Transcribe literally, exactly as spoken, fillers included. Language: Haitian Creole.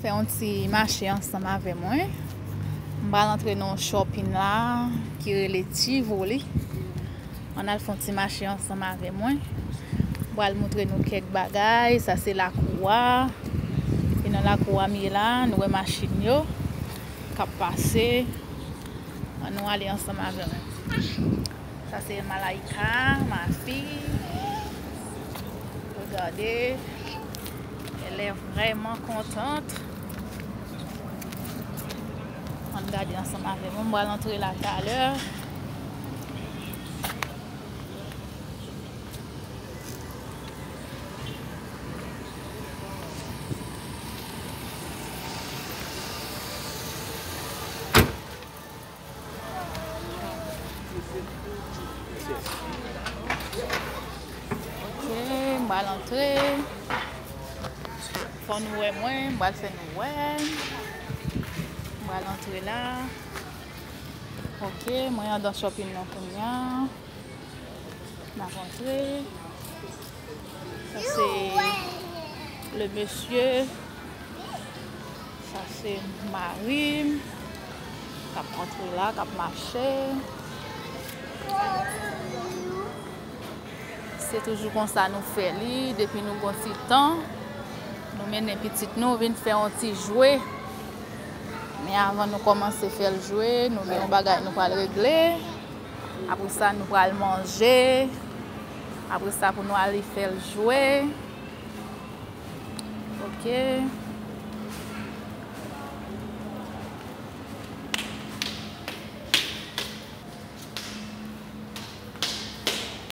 Fè yon ti mache ansanm avè mwen. M pral antre nan yon shopping la ki rele Tivoli. Ann al fè yon ti mache ansanm avè mwen. M pral montre nou kèk bagay. Sa se lakou a. E nan lakou a m ye la, nou wè machin yo k ap pase. Ann nou ale ansanm avè mwen. Ça, c'est Malaïka, ma fille. Regardez. Elle est vraiment contente. Ann gade ansanm avè mwen. M pral antre la talè. Ok, m pral antre. Fò nou wè mwen, m pral fè nou wè. M pral antre la. Ok, mwen andan shopping nan kounye a. N ap antre. Sa se le mesye. Sa se mari m k ap antre la, k ap mache. Se toujou konsa nou fè li, depi nou gon ti tan, nou mennen pitit nou vin fè yon ti jwe. Men avan nou kòmanse fè l jwe, nou gen yon bagay nou pral regle. Apre sa, nou pral manje. Apre sa, pou nou ale fè l jwe. Ok.